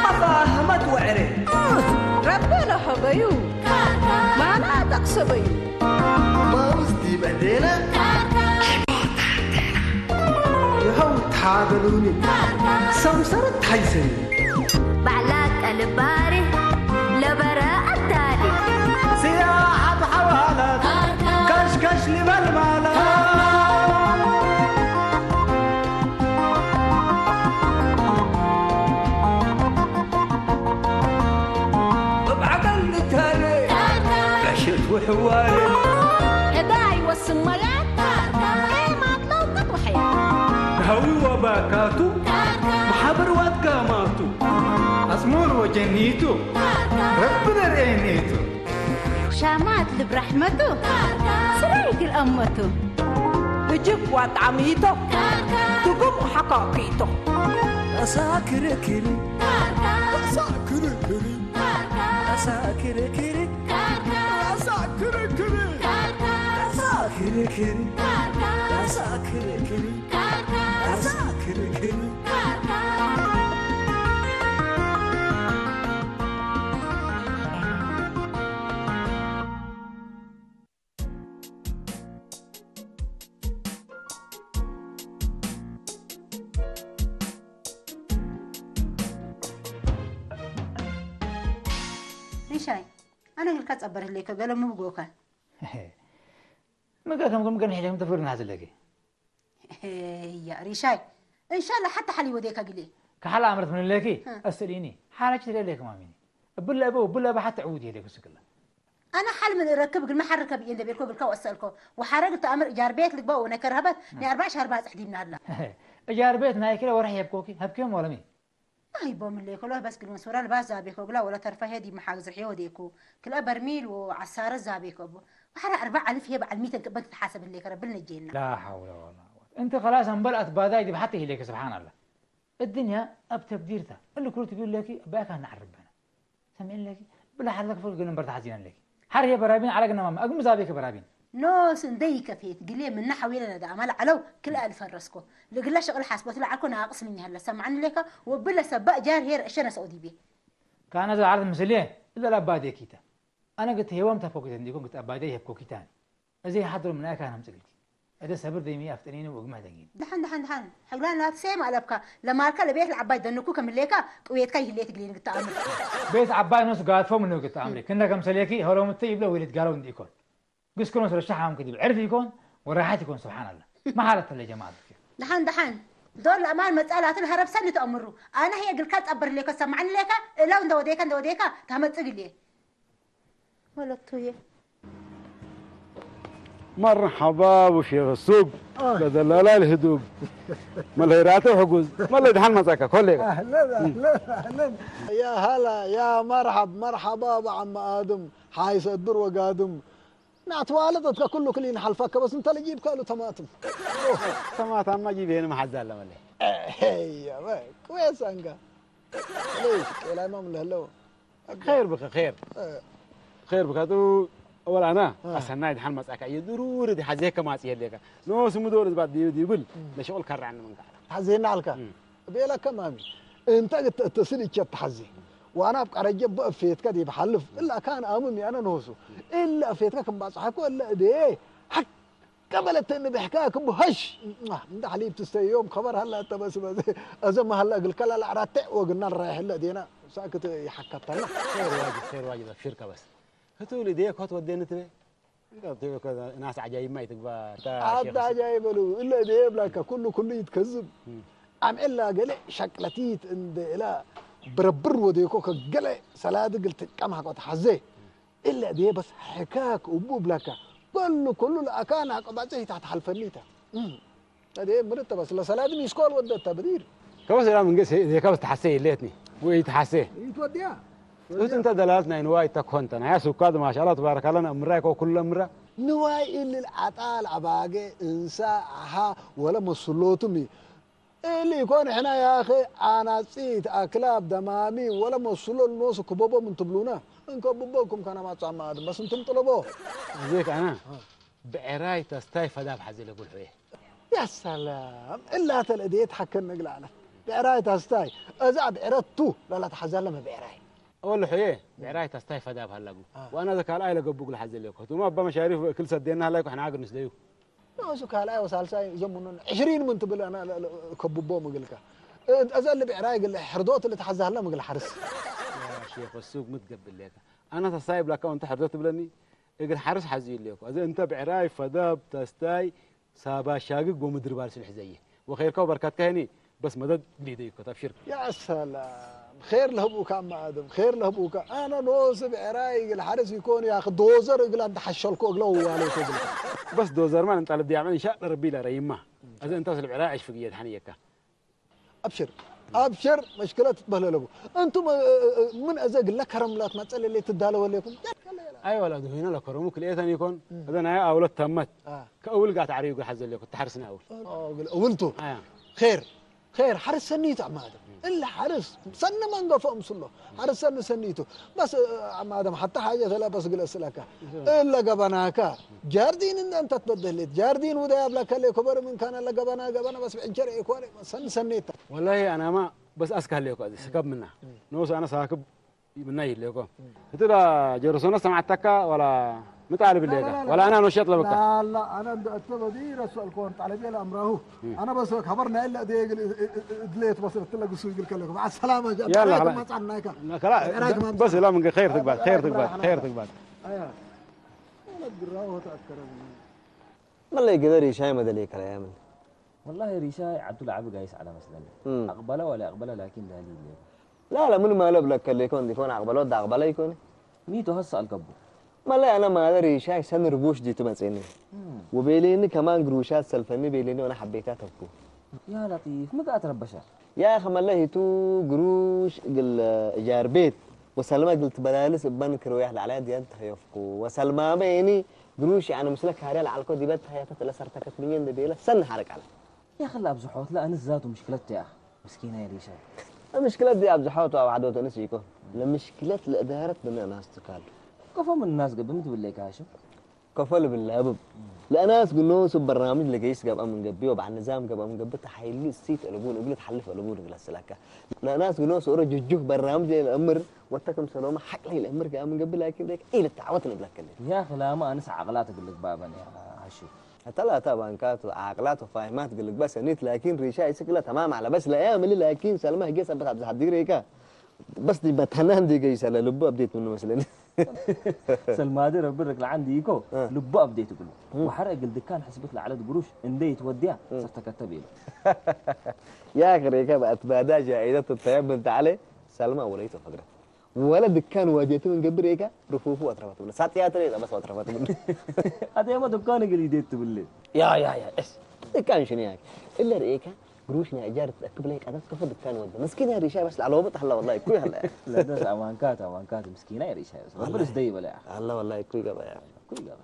ኣፋ ኣህመድ ወዕረ ረቢ ለሀበዩ ማና ጠቅሰበዩ ማውዝ ዲበዴነ ይኸው ታበሉኒ ሰምሰረት ታይሰኒ ባዕላ ቀልባሪ ለበረ ኣታሊ ስያ ኣብ ሓዋላት ከሽከሽ ልበል ማለት እብ ዓቀል ንታነ ዕሸት ውሕዋነ እባ ይወስን መላት ኤማት ለውቀት ወሐያ ሃዊ ወባካቱ መሓበር ዋትጋማቱ ኣጽሙር ወጀኒቱ ረቢ ነርእየኒቱ ሻማት ልብ ራሕመቱ ስራይ ግል ኣመቱ እጅግ ዋጣዕሚቶ ትጉም ሓካኪቶ እሳ ክርክሪ እሳ ክርክሪ እሳ ክርክሪ እሳ ክርክሪ እሳ ክርክሪ እሳ ክርክሪ እሳ ክርክሪ ሪሻይ ኣነ ግልካ ጸበር ህለይከ ገለ ምብጎካ ምገ ከም ከም ገን ሒደም ተፍርና ዘለኪ እያ ሪሻይ እንሻላ ሓታ ሓሊ ወዴካ ግሌ ካሓላ ኣምረት ምንለኪ ኣስተሊኒ ሓራች ትደለኪ ማሚኒ እብለ እበ እብለ እበ ሓታ ዕውት የለኪ ስክላ ኣነ ሓል ምን እረክብ ግን መሓር ከብየ እንደቤልኮ ግልካ ወሰልኮ ወሓረግ ተኣምር እጃር ቤት ልግባ ወነከር ሀበት ናይ ኣርባዕ ሻርባ ጽሕዲምና ኣላ እጃር ቤት ናይ ክለ ወርሕ የብኮኪ ሀብኪዮም ወለሚ ኣይቦምለይ ከሎ በስ ግልመስ ወላ ልባስ ዛቤኮ ግላ ወላ ተርፋ ሄድ ይመሓግ ዝሕዮ ወዴኮ ክልአ በርሚል ወዓሳረ ዛቤኮ እቦ ባሕራ ኣርባ ዓልፍ ሄ በዓል ሚተን ክበን ትተሓሰብ ህሌ ከረብል ነጄና لا حول ولا قوة أنت خلاص أنبلعت باذاي دي بحتى هي لك سبحان الله الدنيا أبتبديرتا اللي كل تقول لك باك أنا عربنا سمعين لك بلا حد لك فوق نمبر تحزين لك حر هي برابين على قناة أقوم زابيك برابين ኖስ እንደይ ከፌት ግሌ ምና ሓዊለ ነዳ ኣማል ዓለው ክልአ ልፈረስኮ ልግላ ሸቕል ሓስቦት ለዓልኮ ናቅስ ምኝ ሃለ ሰማዕን ሌካ ወብለ ሰባእ ጃር ሄር እሸነ ሰው ዲቤ ካነ ዘዓለት ምስሌ እለ ለባዴ ኪተ ኣነ ግት ሄዋም ተፎኪተ እንዲኮን ግት ኣባዴ ይህብኮ ኪታኒ እዚ ሓድሮ ምናይካ ነምጽግልኪ እደ ሰብር ደይሚ ኣፍጠኒኒ ወግመ ደጊን ደሓን ደሓን ደሓን ሕግላ ናት ሴም ኣለብካ ለማልካ ለቤት ለዓባይ ደንኩ ከምሌካ ቅዌትካ ይህሌት ግሌን ግት ኣምር ቤት ዓባይ ኖስ ጋድፎ ምንው ግት ኣምሪ ክንደ ከምሰሌኪ ሆሮምት ይብለ ወይልት ጋለው እንዲኮን ግስክኖ ስለ ሸሓም ክድብ ዕርፍ ይኮን ወራሓት ይኮን ስብሓን ኣላ መሓለት ተለ ጀማዓት እስኪ ደሓን ደሓን ዶር ለእማን መጻላትን ሀረብ ሰኒ ተእምሩ ኣነ ህየ ግልካ ጸብር ሌከ ሰማዕን ሌካ እለው እንደ ወዴካ እንደ ወዴካ ታመጽግ ልየ ወለቱየ مرحبا ابو شيخ السوق بدلال الهدوب ملهيرات حجوز ملهي دحن مساكا كل اهلا اهلا اهلا يا هلا يا مرحب مرحبا ابو عم ادم حايس الدر وقادم ናትዋለጠትካ ኩሉ ክል ይንሓልፋካ በስ እንተ ለጂብካ ሉ ተማትም ተማታማ ጂብ ይሄን መሓዛ ኣለመለ ሄያ በ ክዌስ ኣንጋ ለይሽ ቄላይማም ለህለው خير بك خير خير بك تو أول أنا أسناي دحن مسأك يدرور دي حزيك ما تيهلك نو سمدور بعد دي دي بل لشغل كرعن من قاعد حزينا لك ቤለከ ማሚ እንተ እተስል እቸ ተሓዜ ዋና ኣብ ቀረጀ በእፌትከ ዲብ ሓልፍ እላ ካን ኣምም ያነ ንሆሱ እለ እፌትከ ክምባጽሓኮ እለ እዴ ሓቀ በለተኒ ብሕካ ክም ሀሽ እንደ ሓሊብ ትስተዮም ከበር ሃላ እተበስበዘ እዘ መሃላ እግልከላ ላዕራትዕ ወግና ንራይሕ እለ እዴና ሳክት ይሓከብተና ር ዋጅብ ር ዋጅብ ኣብሽርከ በስ ህቱ ልዴ ኮት ወዴኒ ትበ ናስ ዓጃይብ ማይ ትግባ ኣታ ዓጃይብ በሉ እለ እደ የብላካ ኩሉ ኩሉ ይትከዝብ ኣምዕላ ገለ ሸቅለቲት እንደ እላ ብረብር ወደኮ ከገለ ሰላድ ግል ትቀም ሃቆ ተሓዘ እለ እደ በስ ሕካክ እቡ እብላካ በሉ ኩሉ ለኣካ ናቆ ባጽ ይታሕተሓልፈኒታ Ade mırıtta bas la salad mi iskol wadda tabdir. Kaba sera mınge se de kaba tahse letni. Wi tahse. Itwadya. Ut inta dalalat na inwa ita konta na ya sukad mashallah tabarakallah na amra ko kullu amra. Nuwai illil atal abage insa aha wala musulotumi. Illi kon ihna ya akhi anatsit aklab damami wala musulon nos kubobo min tubluna. Inko bubokum kana ma tsama bas intum tulubo. Zek ana. ብዕራይ ተስታይ ፈዳብ ሓዚለ ጉልሑየ። يا سلام إلا تلقيت حكن نقلالك ብዕራይ ታስታይ፣ እዛ ብዕረቱ ላላ ተሓዛለመ ብዕራይ። أول حية بعراي تستاي فداب هلاقو. وأنا ذاك الآي لقبوق لحد اللي كنت ما أبا مشاريف كل سدينا هلاقو إحنا عقد نسديو. ንሱ ካልኣይ ወሳልሳይ እዞም ምኑን ዕሽሪን ምን ትብል ኣና ከብቦ ምግልካ። እዛ ልብዕራይ ግል ሕርዶት ልትሓዛሃላ ምግል ሓርስ። يا شيخ السوق متقبل لك. أنا تصايب لك وأنت حرزت بلني. እግር ሓርስ ሓዝዩ ኣለኩ። እዚ እንተ ብዕራይ ፈደብ ተስታይ ሳባ ሻግግ ወምድሪ ባል ስልሕ ዘየ ወኸይርካ ወበርካትካ ሄኒ በስ መደድ ግሊደ ይኮት ኣብሽር። يا سلام، خير ለህብኡካ ኣማ ኣደም፣ خير ለህብኡካ። ኣነ ኖስ ብዕራይ እግል ሓርስ ይኮን ያ ዶዘር እግላ እንተሓሸልኮ እግለ ወዋለ ይኮ እግለ። በስ ዶዘር ማን እንጣለ ዲያመን ኢንሻ ረቢ ኢላ ረይማ። እዚ እንተ ስለ ብዕራይ ኣሽፍግ እየ ድሓን እየካ። أبشر، أبشر، مشكلة تبهللبو. أنتم، እ፣ እ፣ እ፣ ምን እዘ ግለ ከረምላት መጸለለ ትዳለወ ኣለኩም። أي ولا دهينا لكرمو كل إيتان يكون. هذا نهاية أولاد تمت. آه. كأول قاعد عريق حزل لكم تحرسنا أول. آه، قل أولتو. آه. خير. خير، حرس سنيتو عمادة. إلا حرس. سنة ما نقف أمسلو. ሓረሰኒ ሰኒቱ። በስ፣ እ፣ ኣማደም ሓታ ሓጀት ላ በስ ግለስ ለካ። እለ ገበናካ። ጃርዲን እንደ እንተ ትበደህሌት። ጃርዲን ውደ ያብለከ ሌ ኮበር ምን ካነ ለገበና ገበና በስ ብዕንቸር ኤኮ ሌ ሰን ሰኔታ። والله أنا ما بس أسكه ليكو أزي سكب منا. نوس أنا ساكب منا يليكو. هتدا جرسونا سمعتك ولا متعلب ليكا؟ ولا أنا نشيط لبكا؟ لا، لا، أنا د-، أتبع دي رسول كون طالب يلا أمره. أنا بس خبرنا إلا دي يقل-، إدليت بس تلا قصو يقول كلكم. مع السلامة، جاب يلا، خلاص. ما تعنا هيك. لا، خلاص. بس لا، من خير تقبل، خير تقبل، خير تقبل. أيوة. أنا الدراوة تأثر مني. ما اللي يقدر يشاي ما دليك على يا من. والله ريشاي عبد العبد قايس على مسلمي. أقبله ولا أقبله، لكن لا لي اليوم. لا، لا، من ما لبلك اللي يكون، يكون أقبله، ده أقبله يكون. ميتو هسه القبو. ما لا، أنا ما أدري، شاي سن ربوش دي تمسيني. وبيليني كمان قروشات سلفني، بيليني وأنا حبيتها تبكو. يا لطيف، ما قاعد تربشها. يا أخي، ما الله تو قروش قل جاربيت. وسلمى قلت بدالس بنك رويح لعلي ديان تهيفكو. وسلمى بيني قروش يعني مسلك هاري العلكو دي بيت هيا تتلا سرتكت منين دي بيلا سن حرق على. يا أخي، لا أبزحوت، لا أنس ذاته مشكلته يا أخي. مسكينة يا ريشة. المشكلة دي أبزحوت وعدوت أنس يكو. لمشكلة الإدارة بنا ناس تكال. كفو من الناس قبل متبليك هاشم. كفو اللي بالله أبب. لا ناس قلنا سب برنامج لقيس قبل من قبي وبعد نظام قبل من قبي تحيلي السيت ألبون، قبل تحلف ألبون، قبل السلاكة. لا ناس قلنا سورة جوجو برنامج للأمر، وتكم سلوما حق لي الأمر قبل من قبي، لكن ديك إيه التعوت نبلك اللي. يا أخي، لا ما أنس عقلات أقول لك بابا يا هاشم. حتى لا تابان كاتو عقلات وفاهمات قال لك بس نيت، لكن ريشا يسكلا تمام على بس لا يعمل، لكن سلمى هي سبت عبد الحدير هيك. بس دي بتهنان دي جاي سلا لبو أبديت منه مثلًا. سلمى دي ربي رك لعندي يكو. لبو أبديت يقول. وحرق الدكان حسبت لعلى قروش إن دي توديها. صرت كتب له. يا أخي ريكا بقت بعدها جائزة الطيب من تعالي. سلمى وليت فقرة. ولا دكان واجهته من قبل ريكا رفوفه أطرفت ولا ساعات يا ترى بس أطرفت ولا. هذا يوم دكان قال يديت بالله. يا، يا، يا، إس. دكان شنو يعني؟ إلا ريكا قروشنا إيجار تأكب لي قدرت كفر دكان وده. مسكين يا ريشا بس على وقت هلا والله كل هلا. لا، ده أمانكات، أمانكات مسكينة يا ريشا. بس ربنا يسدي بلا يا أخي. هلا والله كل قبل يا أخي. كل قبل.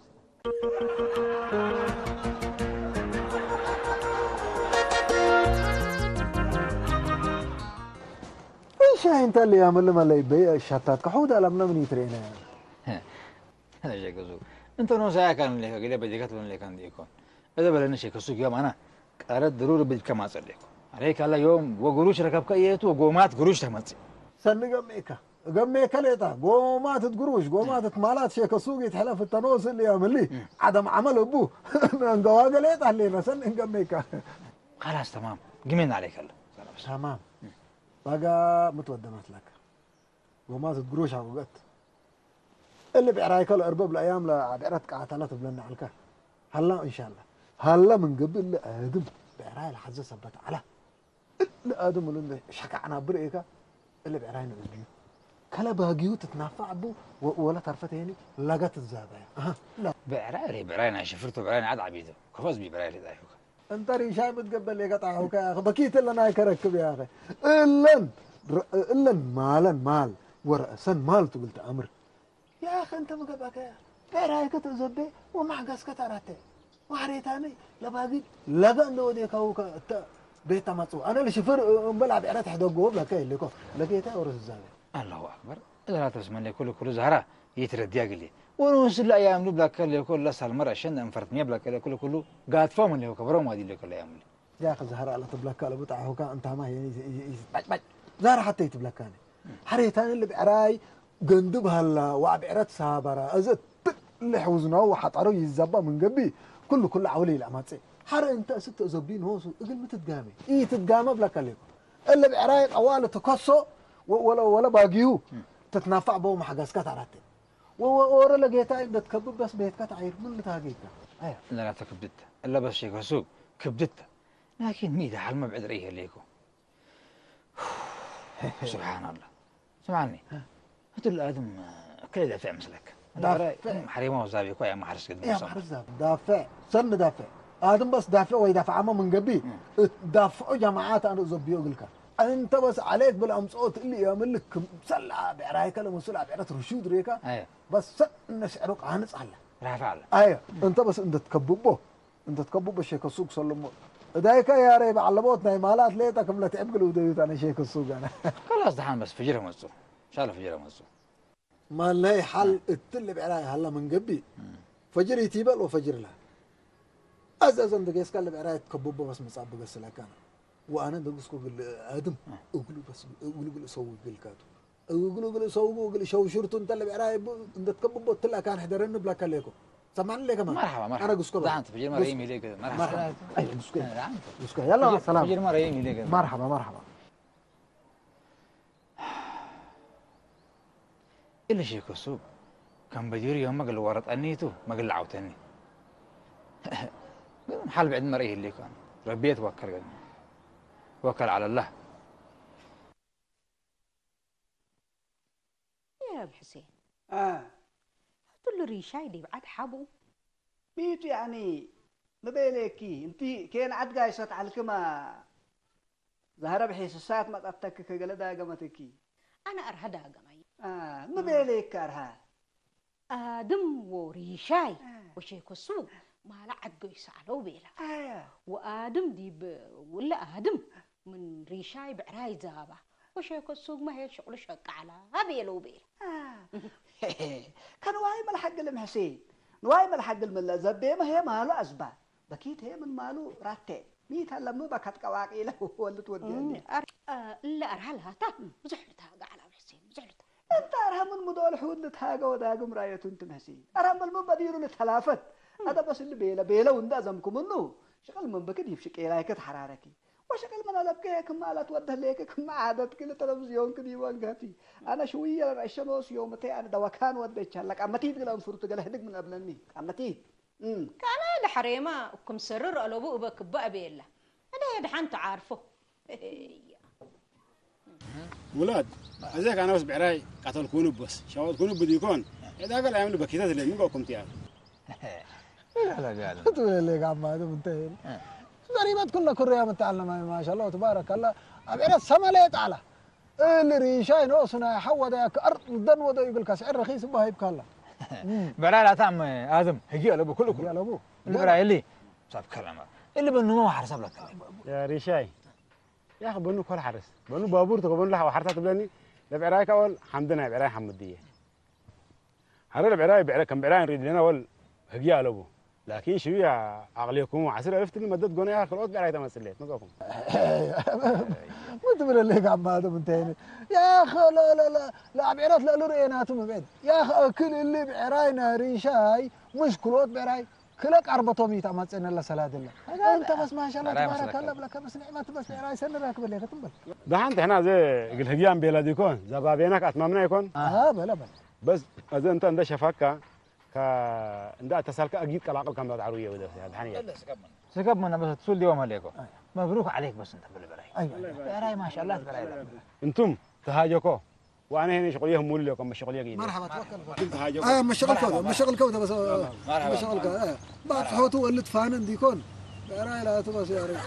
ሻሂ እንተ ልያምል መለይ በይ ሻታት ከሑድ ኣላምና ምን ይትሬና። ሸገዙ እንተ ኖሳያ ካን ሌካ ገለ በጀጋት ሎን ሌካን ዲኮን። እዘ በለኒ ሸከሱ ዮም ኣና ቀረድ ድሩር ብጅከ ማጸ ሌኮ። ኣረይ ካላ ዮም ወግሩሽ ረከብከ እየቱ ወጎማት ግሩሽ ተመጽ። ሰኒ ገሜካ ገሜከ ሌጣ ጎማት ትግሩሽ ጎማት ትማላት ሸከሱ ጊት ሕለፍ ተኖስ ልያምሊ ዓደም ዓመል እቡ። እንገዋገ ሌጣ ሌና ሰኒ ገሜካ። خلاص تمام. قمنا عليك هلا. تمام. ባጋ ምትወደማት ለካ ጎማት ትግሩሽ ኣውገት። እሊ ብዕራይ ከሎ እርበብ ለአያም ለብዕረት ቃተለት ብለና ዓልካ። ሃላ እንሻላ ሃላ ምን ገብእ እሊ ኣድም ብዕራይ ለሓዘ ሰበት ዓላ። እሊ ኣድም እሉ እንደ ሸካዕና ብርእካ እሊ ብዕራይ ንዕዝግዩ። ከለ ባጊዩ ትትናፋዕ ቡ ወ-፣ ወለ ተርፈት ሄኒ ለገ ትዛበያ። ኣሃ፣ ላ። ብዕራይ ሬ ብዕራይ ናይ ሽፍርቱ ብዕራይ ናይ ዓድ ዓቢዱ። ከፈዝ ቢ ብዕራይ ሬ ጣይፉካ። እንተ ሪሻይ ምትገበል የገጣ ሑካ ያኸ በኪት ለናይ ከረክብ ያኸ። እለን ር-፣ እለን ማለን ማል ወረእሰን ማል ትብል ተኣምር። ያኸ እንተ ምገባከ ብዕራይከ ተዘቤ ወማሕጋስከ ታራተ ዋሕሬታኒ ለባጊድ ለጋ እንደ ወዴካውከ እተ ቤት ተመጽኡ። ኣነ ልሽፍር እምበል ኣብ ዕረት ሕደጎ ብለካ የለኮ ለጌታ ወረስ ዛቤ። الله أكبر. إذا لا تسمعني كل كل زهرة يتردي أقلي. ونوصل لأيام لو بلاك اللي كل لا سالمر عشان أنفرت مية بلاك اللي كل كل قاعد فاهم اللي هو كبروا ما دي اللي كل أيام لي. ያኸ ዛህራ ኣላ ትብለካ ለብጣ ሆካ እንታማ የኒ ባጭ ባጭ ዛህራ ሓተይ ትብለካ ነ ሓሬታን ልብዕራይ ገንድብ ሃላ ዋዕ ብዕረት ሳበራ እዚ ትልሕ ውዝናው ሓጣሮ ይዛባ መንገቢ ኩሉ ኩሉ ዓውለ ኢላ ማጽ ሓረ እንተ እስተ ዘቢ ንሆሱ እግል ምትትጋመ ይትትጋመ ብለካ ለይኮ እለ ብዕራይ ቀዋለ ተከሶ ወለ ወለ ባጊዩ ተትናፋዕ በው ማሕጋስካ ታራተ ወወ ኦረ ለጌታ እንደትከብብ በስ ቤትካ ታዒር ምን ልታገይካ አያ ለራተ ክብድት እለ በስ ሸከሱ ክብድት ላኪን ሚዳ ሓልመ ብዕድረ ይሄለይኮ ስብሓን ኣላ ስምዓኒ እቲ ለኣድም ከይ ደፍዕ ምስለክ ደፍዕ። ሓሪማ ወዛቢ እኮ እያ ማሕረስ ግድም يا ሰማ محرز دافع دافع سن دافع آدم بس دافع ويدافع عما من قبي دافعوا جماعات أنا زبيو قلك أنت بس عليك بالأمس أوت اللي يا ملك سلا بعرايك لما سلا بعرت رشود ريكا ኣየ بس سن نسعرك عانس على ራፋ ኣላ ኣየ እንተ በስ እንተ ትከብቦ እንተ ትከብቦ ሸከ ሱቅ ሰለሞ እዳይካ ያረ በዓለቦት ናይ ማላት ሌታ ክምለ ትዕብ ግል ውደዩት ኣነ ሸከ ሱቅ ኣነ ከላስ ደሓን በስ ፍጅር መጹ ሻለ ፍጅር መጹ ማለይ ሓል እትል ብዕራይ ሃላ መንገቢ ፈጅር ይትይበል ወፈጅር ላ ኣዘዘ እንተ ጌስካ ልብዕራይ ትከብቦ በስ መጻብ ገስለካ ወኣነ ደጉስኮ ግል ኣድም እግሉ በስ እግሉ ግል ሰው ግልካቱ እግሉ ግል ሰው ግል ሸው ሽርቱ እንተ ልብዕራይ እንተ ትከብቦ ትላ ካን ሕደረኒ ብላካ ለይኮ ሰማን ለይከ ما مرحبا مرحبا أنا قسكو دعم تفجير مرة يمي ليك مرحبا أي قسكو قسكو يلا سلام تفجير مرة يمي ليك مرحبا مرحبا إلا شيء كسوب كان بدير يوم مقل ورط أنيتو مقل عوتني حال بعد مرة يهليك أنا ربيت وكل قلنا وكل على الله يا أبو حسين آه. تقول له ريشاي دي بعد حبو ميت يعني مبيليكي انتي كين عد قايسة على كما زهرة بحيس الساعة ما تتك كجلة دا قمتكي أنا أرها دا قمي آه. مبيليك أرها ኣድም ወሪሻይ ወሸኮ ሱግ ማላ ዓድጎ ይሰዓለው ቤላ ወኣድም ዲብ ውለ ኣድም ምን ሪሻይ ብዕራይ ዛባ ወሸኮ ሱግ መሄድ ሽቕሉ ሸቃዕላ ቤለው ቤላ ከንዋይ መልሓግልም ሕሴን ንዋይ መልሓግል ምለ ዘቤመ ሄ ማሉ ኣዝባ በኪት ሄ ምን ማሉ ራቴ ሚታ ለምባ ካትቀዋቂለ ወልት ወዲያኒ እለ ኣርሃ ላታ ብዙሕ ልታጋዕላ ሕሴን ብዙሕ ልታ እንተ ኣርሃ ምን ምዶል ሑድ ልትሃገ ወዳግም ራየቱ እንትምህሲ ኣርሃ መልሙ በዲሩ ልተላፈት ኣደ በስል ቤለ ቤለው እንዳ ዘምኩምኑ ሽቅል መንበክድ ይፍሽቄላይከ ተሐራረኪ ወሽቅል መናለብከ ክማላት ወደሌከ ክማ ዓደትክ ለተለብዝዮን ክዲወንጋቲ ኣነ ሽውየ ረሸኖስ ዮምተ ኣነ ደወካን ወደቻ ለቃመቲት ግለ እንፍሩት ገለ ህድግ ምን እብለኒ ቃመቲት ካና ለሐሬማ እኩም ሰርር አለቡ እበ ክባ እቤላ እደ የድሓን ተዓርፎ ውላድ ኣዘክ ኣነ በስ ብዕራይ ቀተልኩኑ በስ ሸወጥኩኑ ብዲኮን ዕዳገ ላይም ልበኪተ ትለኝ ምን በኩም ትያ ትብለለይ ጋማ ምንተ ዘሪበት ኩለ ኩርያ ምትዓልና ማሻላ ተባረከላ ኣብ ዕረት ሰመለ ጣላ እሊ ሪሻይ ንኦሱ ናይ ሓወዳያ ክኣር ደን ወዶ ይብልካ ስዕር ረኺስ እባ ሂብካላ ብዕራይ ላታም ኣዝም ህጊ ኣለቡ ኩሉ ኩሉ ኣለቡ ብዕራይ እሊ ሳብ ከረማ እሊ በኑሞ ሓርሳብ ለከለ ሪሻይ يا أخي بنو كل حرس بنو بابور تقول بنو لحوا حرسات بلاني لبعراي كأول حمدنا بعراي حمد ديه حرر بعراي بعراي كم بعراي نريد لنا أول هجي على أبو لكن شو يا عقليكم عسير عرفت اللي مدد قنا يا أخي الأوت بعراي تمثل ليت نقولكم ما تبرى لك عم هذا من تاني يا أخي لا لا لا لا بعرات لا لرئيناتهم بعد يا أخي كل اللي بعراي ناري شاي مشكلات بعراي ክለ ቃርበቶም እዩ ተማፀነላ ሰላድላ እንተ በስ ማሻላ ተባረከላ ብለካ በስ ንዕመት በስ ብዕራይ ሰኒ ራክበለ ክትንበል دحين تحنا زي قل هجيان بيلا ديكون زبابينك أتمامنا يكون اه بلا بلا بس أزي أنت أنت شفاكا كا أنت تسالك أجيد كلاقل كم بعد عروية وده هذا حنيه سكب منا بس تسول ديوم عليكو مبروك عليك بس انت بالبراي ايوه راي ما شاء الله تبراي انتم تهاجكو وانا هنا شغلي هم مولي لكم شغلي قيد مرحبا توكل كنت هاجكو اه مشغل كوده مشغل كوده بس مشغل كوده بعد حوتو ولد فان ديكون راي لا تو بس يا ري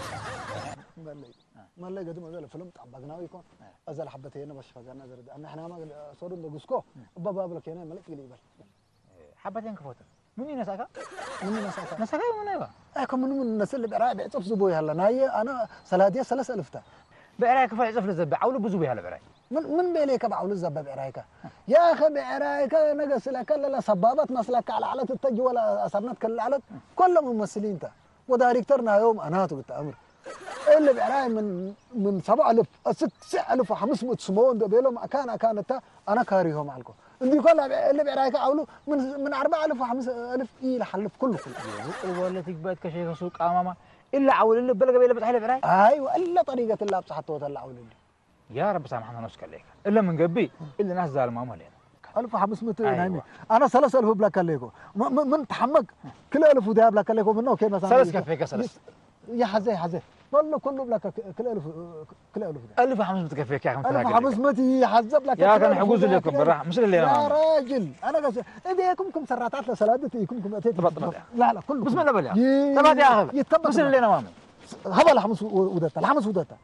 مالي قدم هذا الفيلم طبقنا ويكون ازل حبتين بس فقرنا زرد ان احنا ما صورنا بقسكو بابا بلك هنا ملك قليبل ሓባቴን ክፈቱ ምን ይነሳካ ምን ይነሳካ ነሳካ ይሆነ ይባ ኣኮ ምን ምን ነስል ብዕራይ ብዕፅፍ ዝቦ ይሃለ ናየ ኣነ ሰላድየ ሰለስ እልፍታ ብዕራይ ክፋ ይፅፍ ልዘብ ዓውሉ ብዙ ይሃለ ብዕራይ ምን ምን ቤሌከ ብዓውሉ ዘበ ብዕራይካ ያኸ ብዕራይካ ነገ ስለካ ለላ ሰባባት መስለካ ኣልዓለት እተጅወለ ኣሰርነት ከልዓለት ኮሎም ሙመስሊንታ ወዳይሬክተር ናዮም ኣናቱ ብተኣምር እለ ብዕራይ ምን ምን ሰብዓ እልፍ እስክ ስዕ እልፍ ሓምስ ምእት ስመዎ እንደ ቤሎም ኣካን ኣካን እታ ኣነ ካሪሆም ኣልኮ እንዲ ኮላ እለ ብዕራይ ከዓብሉ ምን ምን ኣርባ እልፍ ሓምስ እልፍ ኢለ ሓልፍ ኩሉ ኩሉ ወለት ይግበት ከሸከ ሱቅ ኣማማ ኢላ ዓውልል በለገ ቤለ በታሕ ለብዕራይ ኣይ ወእለ ጠሪገት እላ ኣብጽሓቶ ተላ ዓውልል يا رب سامحنا نسكليك إلا من قبي إلا ناس ظالمة ما لنا ألف وخمسمية ናይ ኣነ ሰለስተ እልፍ ብላካ ኣለይኮ ምን ተሓመቅ ክልተ እልፍ ውዳ ብላካ ኣለይኮ ምነው ከይ መሳ ሰለስ ከፌካ ሰለስ ይሓዘ ይሓዘ በሎ ኩሉ ብላካ ክልተ እልፍ ክልተ እልፍ ألف وخمسمية ከፌካ ከም ألف وخمسمية ይሓዘ ብላካ يا كان حجوز لكم برا مش اللي يا أنا راجل أنا قصدي إذا يكم كم سراتات لسلادة يكم كم أتيت تبط بط. لا لا كله بسم الله بليا ي- تبعت يا أخي يتبط مش اللي أنا مامي هبل حمص ودتا الحمص ودتا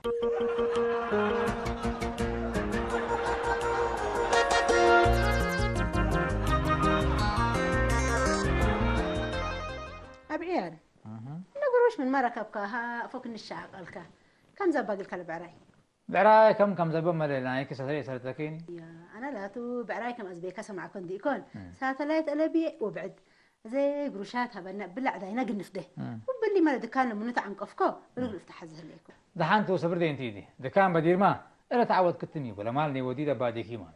ኣብ ዕያል ንጉሩሽ ምን መረከብካ ሃ ፎክ ንሻቀልካ ከም ዘባግልካ ልብዕራይ ብዕራይ ከም ከም ዘበ መለላይክ ሰተለይ ሰርተኪኒ ኣነ ላቱ ብዕራይ ከም ኣዝበይካ ሰማዕኮ እንዲእኮን ሳተላይት ኣለብየ ወብዕድ ዘይ ግሩሻት ሃበና ብላዕ ዳይና ግንፍደ ውብሊ መለ ድካን ምኑ ተዓንቀፍኮ ብልግልፍ ተሓዝህለይኮ ደሓንቱ ሰብር ደይንቲ ኢዲ ድካን በዲርማ እለ ተዓወት ክትኒ ወለማል ነይ ወዲደ ባዴኪ ማኒ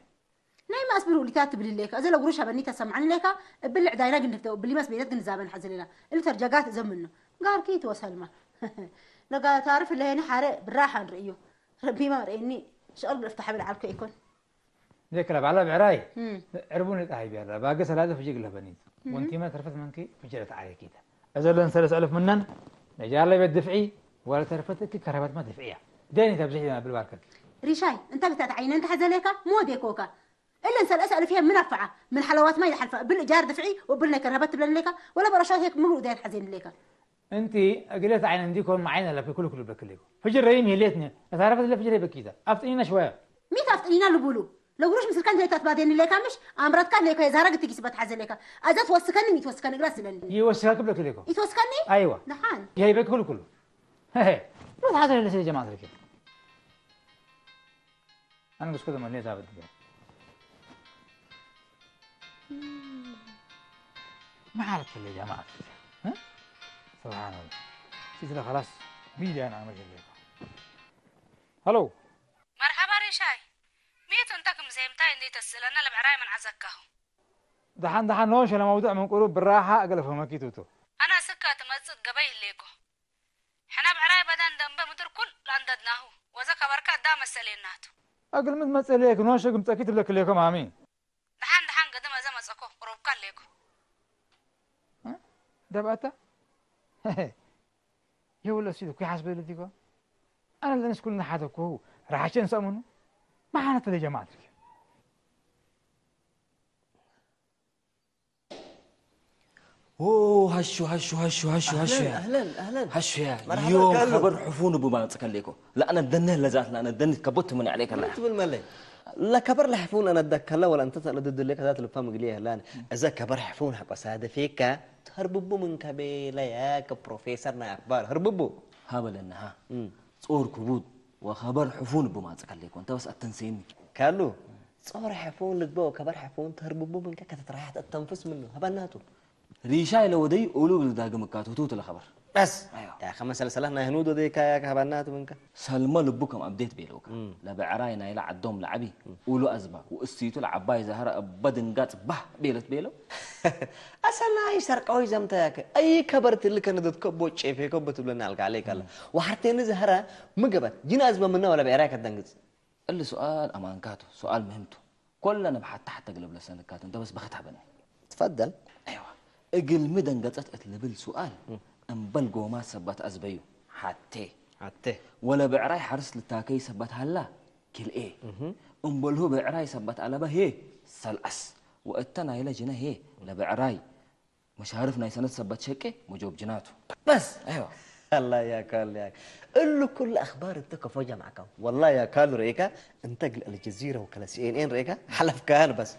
ናይ ማስ ብሩሊታት ትብል ኢለካ እዘ ለጉሩሽ ሃበኒ ተሰማዕኒ ኢለካ እብል ዕዳይና ግንፍደ እብል ማስ ቤነት ግንዛበን ሓዘለና እልተር ጀጋት ዘምኖ ጋርኪ ትወሰልማ ነጋ ታርፍ ለሄኒ ሓረ ብራሓ ንርእዮ ረቢማ ርእኒ ሸቕል ብልፍታ ሓብል ዓልኮ ይኮን ذكرى بعلا بعراي عربون القهي بيرا باقي سلالة فجيق لبنيت وانتي ما ترفت منك فجرت عليك كده أزل سلس ألف منن نجار لي بالدفعي ولا ترفتك كرهبت ما دفعية ديني تبزحي بالباركك ሪሻይ እንታይ ብታት ዓይነ እንታይ ሓዘለካ ሞዴ ኮካ እለን ሰለሰ ኣልፍ እየ ምን ኣፋዓ ምን ሓለዋት ማይ ዝሓልፋ እብል እጃር ድፍዒ ወብል ናይ ከርሀበት ትብለኒ ለካ ወላ በረሻት ሄክ ምብሉ ዳየት ሓዜኒ ለካ أنت أقلت عين عندكم معين لك كل كل بكليكم فجر ريم هي ليتني تعرف اللي فجر بكيدا أفتنينا شوية ሚት ኣፍጥኒና ልቡሉ ለጉሩሽ ምስልካ እንታይ ተትባደኒ ለካ ምሽ ኣምረትካ ለካ የዛረግ ትጊስ በትሓዘ ለካ ኣዛ ትወስከኒ ሚት ወስከኒ ግራ ስለኒ يوسخك بلك ليكم ይትወስከኒ أيوة ንሓን يهيبك كل كل روح هذا اللي سيجي ما أدري أنا قص كده مليت هذا الدنيا ما عرفت اللي جماعة ها سبحان الله شفت خلاص بيدي أنا عمل شيء هلو مرحبا ريشاي ميت انت كم زي متاي اندي تسلنا لبعراي من عزكه دحان دحان نوش أنا موضوع من قروب بالراحة أقل فهمكي توتو أنا سكة تمزق قبيل ليكو حنا بعراي بدن دنبه مدر كل لانددناه وذا كبركا دا مسألة ناتو أقل من مسألة نوش قمت أكيد لك ليكم آمين دحان دحان قدم أزا مزقو قروب كان ليكو دبعتا يا ولا سيدو كي حسب لديكو أنا اللي نسكن حدا كو راح عشان سأمنو ما حنا تدي جماعتك أوه هشو هشو هشو هشو هشو يا اهلا اهلا هشو يا مرحبا يوم كالو. خبر حفون ابو ما تقليكو لا انا الدنيا لزات لا انا الدنيا كبت من عليك الله ትብል መለይ لا كبر لا حفون انا ادك هلا ولا انت تقلد الدنيا كذا تلفها مقليه هلا اذا كبر حفون حق ساده فيك تهرببو من كبيله يا كبروفيسور نا اكبر هرببو ሃበለና ሃ ጾር ክቡድ ወኸበር ሕፉን እቡ ማጽእ ከለይኮ እንተ በስ ኣተንሰይኒ ካሉ ጾር ሕፉን ልግበ ወከበር ሕፉን ተህርብቡ ምንከ ከተትራሕት እተንፍስ ምኑ ሃበናቱ ሪሻ ኢለ ወደይ ኡሉ ብዝዳግም እካ ትህትው ትለኸበር በስ ያ ከመሰለ ሰላህ ናይ ህኑድ ወደይ ካያ ሃበናቱ ምንከ ሰልመ ልቡ ከም ኣብዴት ቤለውካ ለብዕራይ ናይላ ዓዶም ለዓቢ ኡሉ ኣዝባ ውእስይቱ ለዓባይ ዛህራ እበ ድንጋጽ ባህ ቤለት ቤለው ኣሰናይ ሰርቀወይ ዘምተያከ ኣይ ከበርት ልከ ነደትከቦ ጨፌከቦ ትብለና ኣልካ ኣለይ ካለ ወሓርቴኒ ዝህረ ምግበት ጅና ዝመምና ወላ ብዕራይ ከደንግጽ እሊ ሱኣል ኣማንካቱ ሱኣል ምህምቱ ኮለነ ብሓታ ሓተ ግለብለ ሰንካቱ እንተ በስ በኸት ሃበኒ ትፈደል ኣይዋ እግልሚ ደንገጸት እት ልብል ሱኣል እምበል ጎማ ሰባት ኣዝበዩ ሓቴ ሓቴ ወለ ብዕራይ ሓርስ ልታከይ ሰባት ሃላ ክልኤ እምበልሁ ብዕራይ ሰባት ኣለበ ሄ ሰልኣስ ወእተ ናይለ ጅነ ሄ ለብዕራይ መሻርፍ ናይ ሰነት ሰበት ሸቄ መጆብ ጅናቱ በስ ኣይዋ ኣላ ያካል ያክ እሉ ኩሉ ኣኽባር እንተ ከፎ ጀማዕካ ወላ ያካል ርኢካ እንተ ግል ኣልጀዚራ ወከለ ሲኤንኤን ርኢካ ሓለፍካያን በስ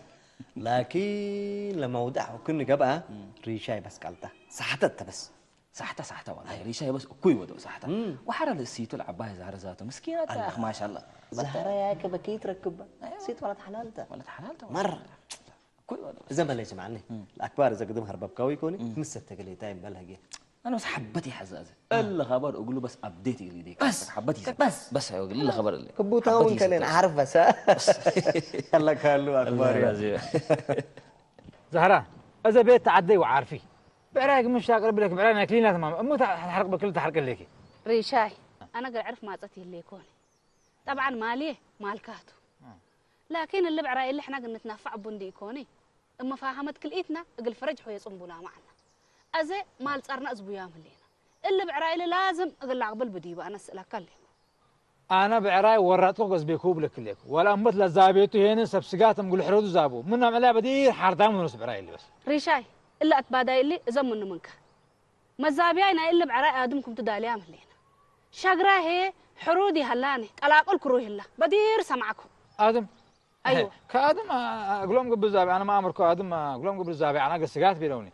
ላኪን ለመውዳዕ ኩኒ ገብኣ ሪሻይ በስ ቃልታ ሳሕተ እተ በስ ሳሕታ ሳሕታ ዋላ ሪሻይ በስ እኩይ ወዶ ሳሕታ ወሓረ ለእሲቱ ለዓባይ ዛረ ዛቶ ምስኪና ታኽ ማሻላ ዛህራ ያከ በከይ ትረክባ ሲት ወላት ሓላልታ ወለት ሓላልታ መር እኩይ ወዶ እዘ መለይ ስምዓኒ ኣክባር እዘ ግድም ሀርበብካዊ ይኮኒ ምስ ተገሌታ ይበል ህጌ أنا بس حبتي حزازة. إلا خبر أقول له بس أبديت إلي ديك. بس. حبتي زي. بس. بس أقول إلا خبر اللي. ክቡታውን ከለን ዓርፍ በሰ ከለካሉ ኣክባሪ ዛህራ፣ እዚ ቤት ተዓደይ ወዓርፊ። ብዕራይ ግን ምሽ ኣቅርብ ለክ ብዕራይ ናይ ክሊና ተማም። እሞ ተሓርቅ በክል ተሓርቅ ለኪ። ሪሻይ ኣነ ገር ዕርፍ ማጸት ይለ ይኮነ ጠብዓን ማልየ ማልካቱ ላኪን እሊ ብዕራይ እሊ ሕና ግን ንትናፋዕ ቡንዲ ይኮነ እመፋሃመት ክልኢትና እግል ፈረጅ ሆየ ጽንቡላ ማዕና ኣዘ ማል ጸርና እዝቡያ ምሌና እሊ ብዕራይ እሊ ላዝም እግል ላቅብል ብዲባ ኣነ ስእለካ ኣለኩ ኣነ ብዕራይ ወራጥኩ ገዝቤኩ ብለክሌኩ ወላ እመት ለዛቤቱ ሄንን ሰብ ስጋትም ግልሕረዱ ዛቡ ምናም ዕላይ በዲር ሓርዳም ንስ ብዕራይ እሊ በስ ሪሻይ እሊ ኣትባዳይ እሊ እዘም ምኑ ምንካ መዛብያይ ናይ እሊ ብዕራይ ኣድም ኩም ትዳልያ ምሌና ሻግራ ሄ ሕሩድ ይሃላኒ ቀላቅል ክሩ ይህላ በዲር ሰማዕኩ ኣድም ኣይወ ከኣድም እግሎም ግብር ዛቢ ኣነ ማእምር ከኣድም እግሎም ግብር ዛቢ ኣና ገስጋት ቢለውኒ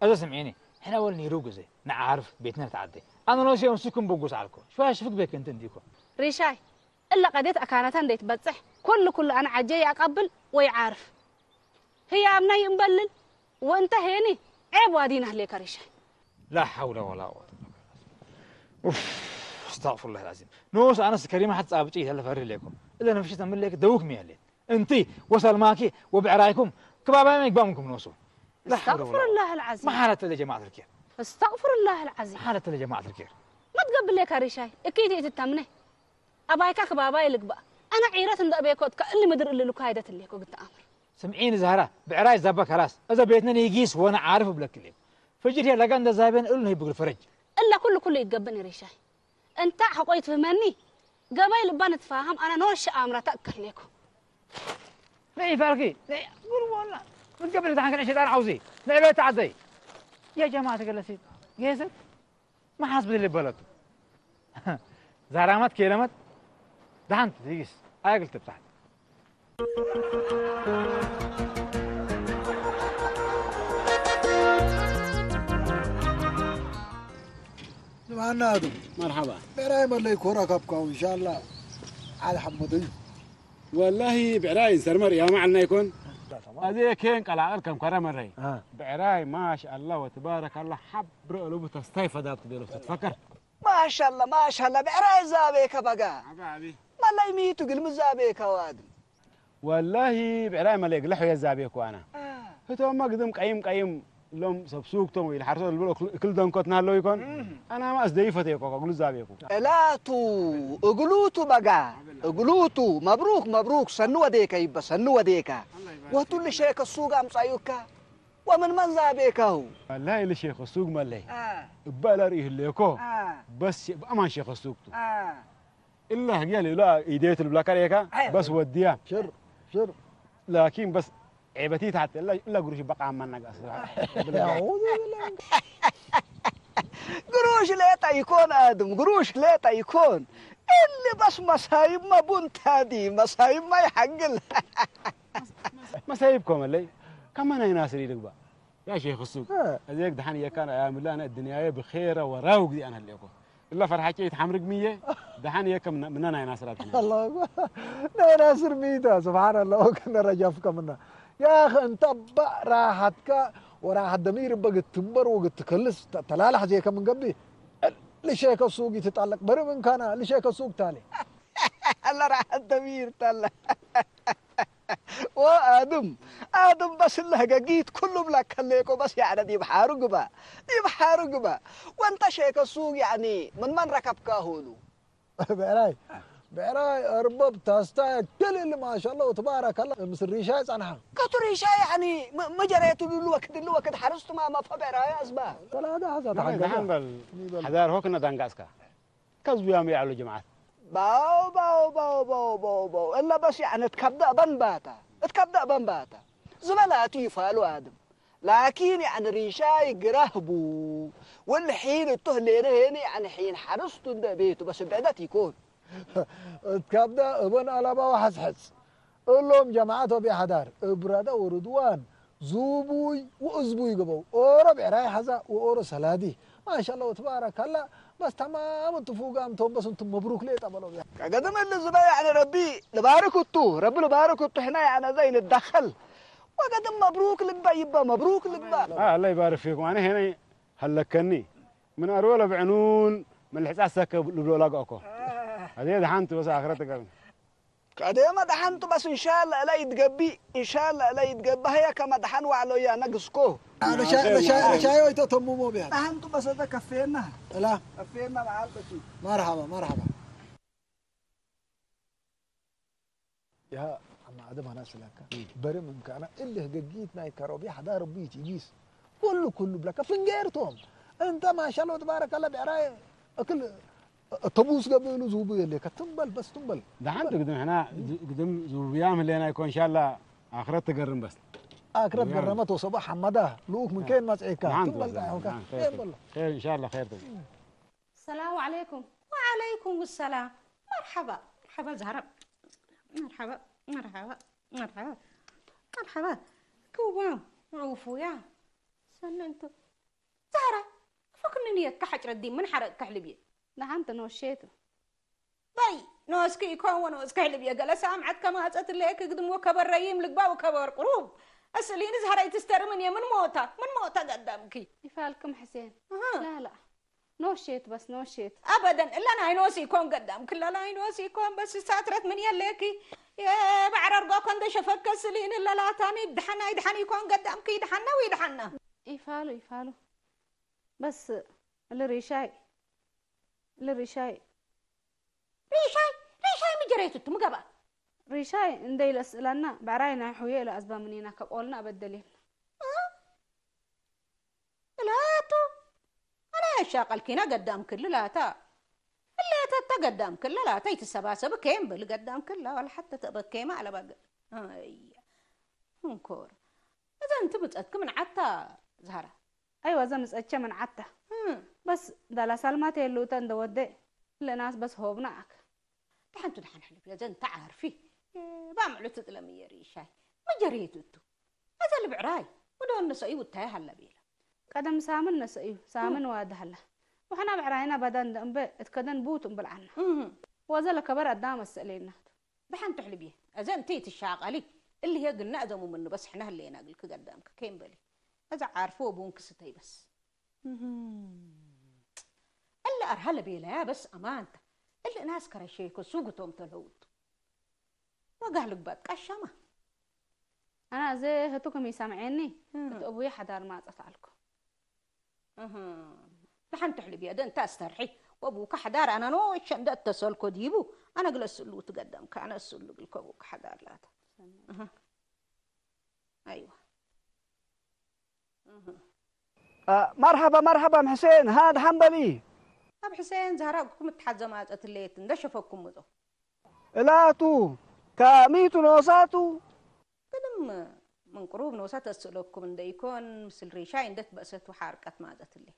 እዚ ስምዒኒ ሕና ወል ኒሩ ግዜ ንዓርፍ ቤትና ተዓደ ኣነ ኖሲ ዮም ስኩም ብጉስ ኣልኮ ሽዋ ሽፍግ ቤክ እንትን ዲኮ ሪሻይ እለ ቀዴት ኣካናታ እንደይትበጽሕ ኩሉ ኩሉ ኣነ ዓጀ ያቀብል ወይ ዓርፍ ህያብና ይእምበልል ወእንተ ሄኒ ዔብ ዋዲና ህሌካ ሪሻይ لا حول ولا قوة إلا بالله. أوف، استغفر الله العظيم. نوس أنا سكريمة حتى صابتي هلا فري لكم. إلا نفشت من لك دوك ميالي. أنتي وسلماكي وبعرايكم كبابا ما يقبامكم نوسو. لا حول ولا قوة. استغفر الله العظيم ما حالة يا جماعة الخير. استغفر الله العظيم ما حالة يا جماعة الخير. ما تقبل لك ريشاي اكيد تتمنى ابايكا كبابا يلقبا انا عيرت اند ابيكوت كل مدر اللي لكو هيدا تليكو قلت امر سمعيني زهرة بعراي زبا خلاص إذا بيتنا يقيس وأنا عارف بلك ليك فجر هي لقى عند زابين إلنا يبقى الفرج الا كل كل يتقبني ريشاي انت حقوي تفهمني قبايل بان تفاهم انا نوش امرة تاكل ليكو لا يفرقي لا قول والله من قبل ده كان شيطان عاوزي لا بيت عزي يا جماعة قال سيد قيست ما حاسب اللي بلد زهرامات كلمات ده انت تيجيس اقل تبتحت ዝማና ኣዱ መርሓባ ብዕራይ መለይ ኮራ ካብካው እንሻላ ዓል ሓመደዩ ወላሂ ብዕራይ እንሰርመር እያ ማዕልና ይኮን ኣዜ ኬን ቀላቐል ከም ኮረ መረይ ብዕራይ ማሻ ኣላ ወትባረክ ኣላ ሓብረ እሉቡ ተስታይ ፈዳብ ትቤሎ ትትፈከር ማሻላ ማሻላ ብዕራይ ዛቤከ በጋ መለይ ሚቱ ግልሚ ዛቤከ ዋድም ወላሂ ብዕራይ መለይ ግለ ሕየ ዛቤኩ ኣና ህቶም መግድም ቀይም ቀይም ሎም ሰብ ሱቅቶም ወይ ሓርሶ ልብሎ እክል ደንኮት ናለው ይኮን ኣና ማስ ደይፈተ ይኮ እግሉ ዛቤኩ እላቱ እግሉቱ በጋ እግሉቱ መብሩክ መብሩክ ሰኑ ወዴካ ይበ ሰኑ ወዴካ ወቱ ልሸከ ሱቅ ኣምጻዩካ ወምን መን ዛቤካሁ ወላሂ ልሸከ ሱቅ መለይ እበ ለርኢ ህሌኮ በስ በኣማን ሸከ ሱቅቱ إلا هجيل لا إيديت البلاكار يكا بس وديا شر شر لكن بس عيبتي تحت إلا إلا قروش بقى عمان نقص قروش لا تيكون آدم قروش لا تيكون اللي بس مصايب ما بنت هذه مصايب ما يحقل مصايبكم اللي كمان هي ناصر يدقبا يا شيخ السوق هذيك دحين يا كان يا ملانا الدنيا بخير وراوق دي أنا اللي أكون إلا فرحة كي تحمرق مية دحين يا كم مننا يا ناصر الله لا ناصر ميتا سبحان الله وكنا رجف كمنا يا أخي أنت راحتك وراحت ضمير بقت تنبر وقت تكلس تلالح زي كم من قبلي لشيك السوق يتطلق بري من كان لشيك السوق تالي الله راح الضمير تلا وآدم آدم بس الله قيت كلهم لك خليكو بس يعني دي بحارو قبا دي بحارو قبا وانت شيك السوق يعني من من ركب كاهولو ብዕራይ ብዕራይ እርበብ ታስታ ክልል ማሻላ ተባረከላ ምስ ሪሻ ይጸንሓ ከቱ ሪሻ ያኒ መጀረቱ ሉሉ ወክድ ሉ ወክድ ሓርስቱ ማ መፈ ብዕራይ ኣዝባ ተላዳ ሓዛ ተሓገዛ በል ሓዳር ሆክና ዳንጋስካ ከዝቡ ያም ያሉ ጀማዓት ባው ባው ባው ባው ባው ባው እላ በስ ያኒ እትከብዳ በንባታ እትከብዳ በንባታ ዝበላቱ ይፋሉ ኣድም ላኪን ያኒ ሪሻይ ግራህቡ ወልሒን እቶ ህሌነ ሄነ ያኒ ሒን ሓርስቱ እንደ ቤቱ በስ ብዕደት ይኮን እትካብዳ እበን ኣላባ ወሓስሐጽ እሎም ጀማዓት ኦቢ ሓዳር እብራዳ ወርድዋን ዙቡይ ወእዝቡይ ገበው ኦሮ ብዕራይ ሓዛ ወኦሮ ሰላዲ ማሻላ ወትባረካላ በስ ተማም እንቱ ፉጋም ቶም በስ እንቱ መብሩክ ሌ ጠበሎ ቢያ ቀገደመል ዝበ ያኒ ረቢ ልባርክ እቱ ረቢ ልባርክ እቱ ሕና ያነ ዘይ ንዳኸል ወገድም መብሩክ ልግባ ይባ መብሩክ ልግባ الله يبارك فيكم أنا هنا هلكني ምን አርወ ለብዕኑን መልሕጻ ሰከ ልብሎ ላጋ እኮ። አዜ ደሓንቱ በስ አኽረት ገብ። ከደማ ደሓንቱ በስ እንሻላ እላ ይትገቢ፣ እንሻላ እላ ይትገቢ። ሀያ ከመ ደሓን ዋዕሎ ያ ነግስኮ። ለሻይ ለሻይ ለሻይ ወይ ተተሙሞ ቢያ። ደሓንቱ በሰተ ከፌና። እላ ከፌና በዓል በቲ። መርሐባ መርሐባ። يا عم آدم، أنا أسألك. برم إمكانا اللي هجيت ناي كروبي حدا ربيتي جيس. كله كله بلاك فنجرتهم. أنت ما شاء الله تبارك الله بعراي أكل تبوس قبل زوبي اللي كتنبل بس تنبل. ده حنت قدم حنا قدم زوبيام اللي أنا يكون إن شاء الله آخرت تقرم بس. آخرت قرمت وصباح حمدا لوك من كين ما تعيكا. تنبل ده حوكا. خير إن شاء الله خير تبي. السلام عليكم. وعليكم السلام. مرحبا، مرحبا زهرة. مرحبا، مرحبا، مرحبا. مرحبا. كوام، عوفو يا. سننتو. زهرة، فكنني يتكحج ردي من حرق كحلبي. نعم، تنوشيتو. በይ፣ ንወስኪ ይኮን ወንወስኪ ሕልብ የገለ ሰኣም ዓድ ከማጸት ለክ ግድም ወከበር ረይም ልግባ ወከበር ቅሩብ። እስሊኒ ዝሃረይ ትስተር ምን የምን ሞታ፣ ምን ሞታ ገዳምኪ። ይፋልክም ሕሴን። ኣሃ። ላላ። ኖሼት በስ ኖሼት። ኣበደን፣ እላ ናይ ኖስ ይኮን ገዳምኪ፣ እላ ናይ ኖስ ይኮን በስ ሳትረት ምን የለኪ። የባዕረር ጓ ኮንደ ሸፈከ እስሊኒ ለላታኒ፣ ድሓና ይድሓን ይኮን ገዳምኪ፣ ይድሓና ወይድሓና። ይፋሉ፣ ይፋሉ። በስ ልሪሻይ፣ ልሪሻይ። ሪሻይ፣ ሪሻይ ምጀረይቱ ትምገባ። ሪሻይ እንደ ኢለ ስእላና፣ ብዕራይ ናይ ሑየ ኢለ ኣዝባ ምኒና ከቆልና ኣበደሌና። እ? እላቱ፣ ኣነ ያሻቀልኪና ገዳም ክልላታ። እላተታ ገዳም ክልላታ ይትሰባሰብ ከየም ብል ገዳም ክላ፣ ዋላ ሓተ ተበከየማ ኣለባገ። ኣያ፣ እንኮር። እዛ እንት ምጸትክ ምን ዓታ፣ ዝሃራ? ኣይዋ፣ እዛ ምጸቸ ምን ዓታ። እም። በስ፣ ዳላ ሳልማት የሉተ እንደ ወደ፣ ለናስ በስ ሆብና ኣክ። ደሓንቱ ደሓን ሕልፍ ለዘን ተዓርፊ። ባምዕሉ ትጥለምየ ርኢሻይ። መጀሬቱ እቱ። እዛ ልብዕራይ። ወደ ወነ ሰእዩ ውታይ ሃላ ቤላ። ቀደም ሳምን ነሰእዩ፣ ሳምን ዋዳ ሃላ። ወሕና ብዕራይና ባዳ እንደ እምበ እትከደን ቡት እምበልዓና። እም። ወዘ ለከበር ኣዳ መሰእለይናቱ። ደሓንቱ ሕልብየ። እዘ እንተ ይትሻቀሊ። እልሄ ግና እዘሙ ምንበስሕና ህለየና ግልክ ገዳምክ ከይምበሊ። እዛ ዓርፎ ቡን ክስተይ በስ። እህም። እለ ኣርሃ ለቤላያ በስ ኣማንታ። እለ እናስ ከረሸይኮ ሱጉቶም ተለውጡ። ወጋህ ልግባጥ ቀሻማ። ኣና እዘ ህቱክም ይሰምዔኒ፣ እህ። እቲ እቡይ ሓዳር ማጸት ኣልኩ። እህ። ንሓንቲ ሕልብ እየ፣ ደንታ ኣስተርሒ። ወቡካ ሓዳር ኣና ኖ ሸንደ እተሰልኮ ዲቡ፣ ኣነ ግለ ስሉ ትገደምካ፣ ኣነ ስሉ ግልኮ ቡካ ሓዳር ላታ። እህ። ኣይዋ። እህ። አ፣ መርሐባ፣ መርሐባ፣ ም ሕሴን፣ ሃ፣ ደሓን በሊ። ኣብ ሕሴን ዛህራኩም እትሓዘ ማጸት ለየት እንደ ሸፈኩም ምጾ። እላቱ፣ ከሚቱ ኖሳቱ። ግድም ምን ቅሩብ ኖሳ ተስእለኩም እንደ ይኮን፣ ምስል ሪሻይ እንደ ትበእሰቱ ሓርቀት ማጸት ለየት።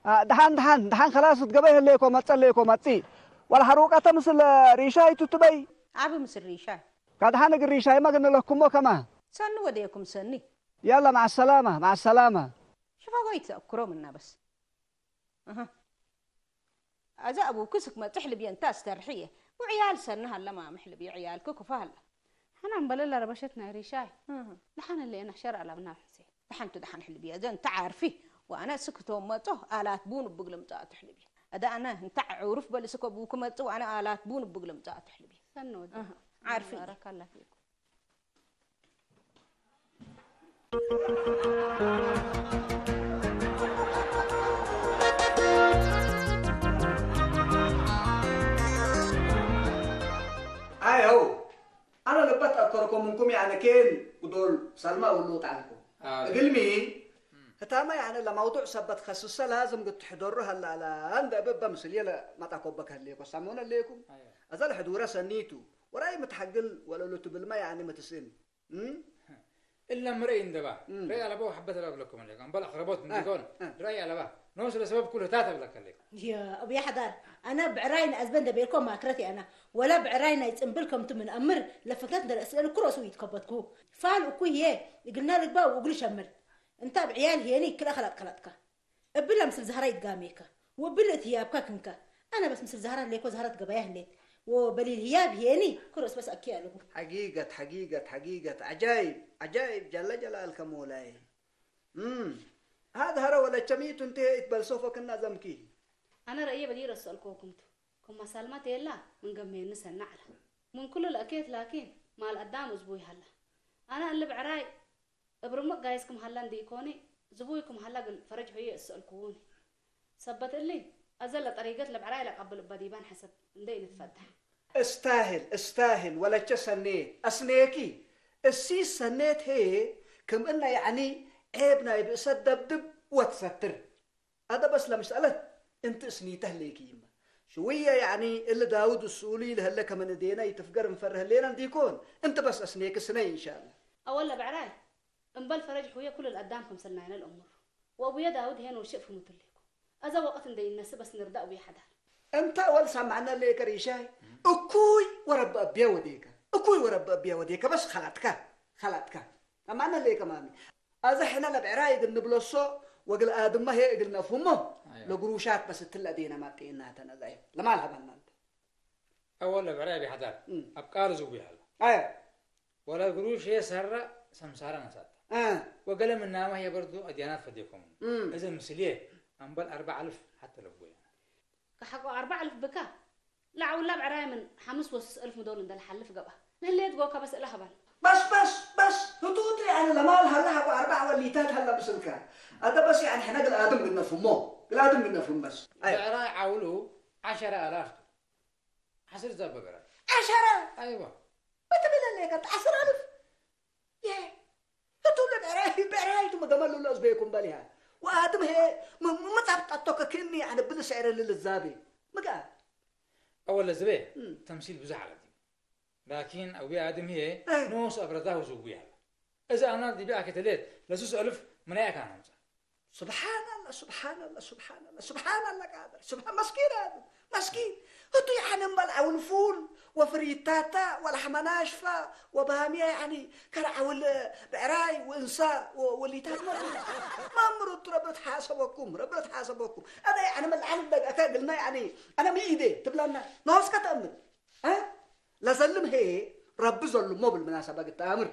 አ፣ ደሓን፣ ደሓን፣ ደሓን፣ ከላስ ትገበይ ህለይኮ፣ መጸለይኮ፣ መጺ። ዋላ ሓሩቃተ ምስል ሪሻይ ቱትበይ። ኣብ ምስል ሪሻይ። ካድሓን እግር ሪሻይ መግን ለኩሞ ከማ። ሰኒ ወደየኩም ሰኒ። ያላ፣ መዓ ሰላማ፣ መዓ ሰላማ። ሽፋጎይ ተዘክሮም እና በስ። ኣሃ። ኣዛ ኣቡክስ ክመጽእ ሕልብ እየ እንተ ኣስተርሒ እየ። ውዕያል ሰኒ ሃለ ማሚ ሕልብ እየ ዕያልክ ክፉ ሃለ። ሓናን በለላ ረበሸት ናይ ሪሻይ። ኣሃ። ደሓን እለ ኢና ሸር ኣላብና ሕሴ። ደሓንቱ ደሓን ሕልብ እየ። እዘ እንተ ዓርፊ ወኣነ ስክቶም መጾ ኣላት ቡን እብግ ልምጻእ ትሕልብ እየ። ኣደ ኣነ እንተ ዕውርፍ በልስኮ ቡ ክመጽእ ወኣነ ኣላት ቡን እብግ ልምጻእ ትሕልብ እየ። ሰኒ ወዲ። ኣሃ። ዓርፊ እየ። ባረካላ ፊኩም። ኣየው፣ ኣነ ለበት ኣከረኮ ምንኩም ያነ ኬን ጉዶል ሳልማ ውሉ ጣልኩ። ኣዎ። እግልሚ፣ እም። ህታማ ያነ ለመውዱዕ ሰበት ከስሰ ላዝም ግትሕደሩ ሀላላ እንደ እበበ ምስል የለ መጣኮበ ከህሌኮ ሳሞነ ሌኩም። ኣዮ። ኣዘ ለሕዱረ ሰኒቱ፣ ወራይ ምትሐግል ወለሉ ትብልመ ያነ ምትስእን። እም? እለ ምርእ እንደባ። እም። ረይ ኣለባ ወሐበት ኣለባ ብለኩም ኣለኩም። እምበል ኣኽረቦት እ፣ እንዲኮን እ። ረይ ኣለባ። ኖስ ለሰበብ ኩሉ ህታት ኣብለከ ኣለይ። ያ፣ እብ ያሕዳር፣ ኣነ ብዕራይ ንኣዝበ እንደ ቤልኮ ማክረት ኣና። ወላ ብዕራይ ናይ ጽምብል ከምቱ ምን ኣምር ለፍክረት እንደ ለእስእል ኩሮሱ ይትከበትኩ። ፋል እኩ ህየ፣ እግልና ልግባ ወእግሉ ሸምል። እንታ ብዕያል ህየኒ ክልኣ ከላጥ ከላጥካ። እብላ ምስል ዛህራ ይትጋሜከ፣ ወእብል እት ህያብካ ክንከ። ኣነ በስ ምስል ዛህራ ህሌኮ ዛህራ ትገባያ ህሌት፣ ወበሊል ህያብ ህየኒ ክሮስ በስ ኣኪ ኣለኩ። ሐጊገት፣ ሐጊገት፣ ሐጊገት። ዐጃይብ፣ ዐጃይብ፣ ጀለ ጀላልከ ሞላይ። እም፣ هذا هرى ولا شميت انتهى اتبلسوفك النظم كي. ኣነ ረእየ በዲረ ዝሰእልክዎ ኩምቱ። ኩማ ሳልማ ተየላ ምን ገመየኒ ሰና ዓላ። ምን ኩሉ ለእኬት ላኪን ማል ኣዳም እዝቡ ይሃላ። ኣነ እሊ ብዕራይ እብርምቅ ጋይዝ ክም ሃላ እንዲ ኢኮኒ ዝቡይ ክም ሃላ ግል ፈረጅ ሆየ እሰእልክዉኒ። ሰበት እሊ ኣዘለ ጠሪገት ለብዕራይ ለቀብል እባ ዲባን ሐሰብ እንደ ኢንትፈዳሕ። استاهل استاهل ولك سنيت اسنيكي السي سنيت هي كم انه يعني عيب نايب اسدبدب وتستر. هذا بس لمسألة انت اسنيته ليك يما شوية يعني اللي داود السؤولي لهلا كمن ادينا يتفقر مفره لينا ديكون انت بس اسنيك سني ان شاء الله. ኣወለ ብዕራይ እምበል ፈረጅ ሑየ ኩሉ ለኣዳም ከምሰልናይነ ለእምሩ። ወእቡየ ዳውድ ሄን ወሽእ ፍሙትሌኩ። ኣዘ ወቀት እንደ ይነስ በስ ንርዳ እቡየ ሓዳር። انت اول سمعنا ليك ريشاي እኩይ ወረብ ኣቢያ ወዴካ እኩይ ወረብ ኣቢያ ወዴካ በስ ኸላጥካ ኸላጥካ ሰማዕና ለይከ ማሚ ኣዘ ሕነ ለብዕራይ እግል ንብለሶ ወግል ኣድማ ሄ እግል ነፍህሞ ለግሩሻት በስ እትለ ዴነ ማጤናተን ኣዛይ ለማል ሀበና እንተ ኣወል ለብዕራይ ቢሓዳር ኣብ ቃል ዝቡ ይሃላ ኣየ ወላ ግሩሽ ሄ ሰራ ሰምሳራ ነሳታ እ ወገለ ምናማ ሄ በርዱ ኣድያናት ፈዴኮም እዚ ምስልየ ኣምበል ኣርባ ኣልፍ ሓተ ለቦ ያና ከሓቆ ኣርባ ኣልፍ ብካ ለዓውላ ብዕራይ ምን ሓምስ ወስስ እልፍ ምዶል እንደልሓልፍ ገብኣ ንህሌት ጎካ በስ እላ ሃባን بس بس بس هتوتي يعني لمال هلا هبو أربعة وليتات هلا بسلكا هذا بس يعني احنا قل آدم قلنا فمو قل آدم قلنا فم بس أيوة. ብዕራይ ዓውሉ ዓሸረ ኣላፍ ዓስር ዛበ ብዕራይ عشرة ኣይዋ ما تبي لك عشرة ألف يه هتو لبعراي بعراي تو مدمر له لأز بيكم باليها وآدم هي مطابقة توكا كني يعني بلس عير للزابي مقا ኣወለ ዝበ እም። ተምሲል ብዙሕ ዓለት እዩ ላኪን ኣውያ ኣድም ህየ እም። ንስ ኣብረዳሁ ዝውያ እዛ ኣና ዲቢ ኣከተሌት ለሱስ ኣልፍ ምናያ ካን ሃምሳ سبحان الله سبحان الله سبحان الله سبحان الله قادر سبحان مسكين هذا مسكين هتو يعني مبلع والفول وفريتاتا ولحمة ناشفة وبامية يعني كرع وال بعراي وإنسا وليتات ما مرت ربنا تحاسبكم ربنا تحاسبكم أنا يعني من العلم ده أكا قلنا يعني أنا ميدي تبلانا ناس كتأمل ها لازلم هي رب ظلم مو بالمناسبة قلت أمر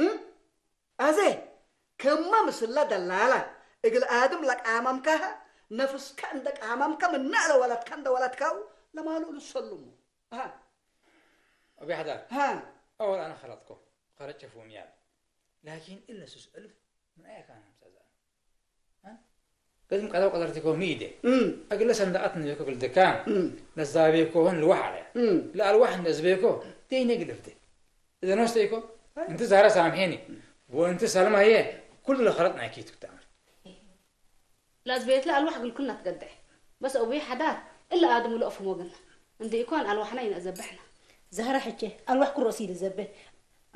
እ ኣዘ ከማ ምስላ ደላላ እግል ኣድም ለቃመምካህ ነፍስካ እንደ ቃመምከ ምናእለ ወለትካ እንደ ወለትካው ለማሉ ልሰሉሙ ኣብ ያሕዳር ሃ ኣወል ኣነ ኸለጥኮ ኸረጨ ፉንያል ላኪን እለ ሱስ እልፍ ምን ኣያ ካን ሃምሳ ዘኣነ ገዝም ቀዳው ቀደርቲኮ ሚእደ እም እግለ ሰንዳኣት ንዘኮ ግልድካ እም ለዛቤኮ ሆን ልዋሕ ኣለያ እም ለኣልዋሕ እንደ ዝቤኮ ደይነ ግልፍደ እዘ ነስተይኮ እንቲ ዛረ ሳምሒኒ ወእንቲ ሰልማየ ኩሉ ለኸለጥ ናይ ኪቱ ብትኣምር ላዝቤት ለኣልዋሕ ግልኩልና ትገድዕ በስ እቡይ ሓዳር እለ ኣድሙ ለእፉም ወግና እንዲ ኢኮን ኣልዋሕና ይነእዘብሕና ዛህራ ሕቼ ኣልዋሕ ኩሮሲ ልዘበ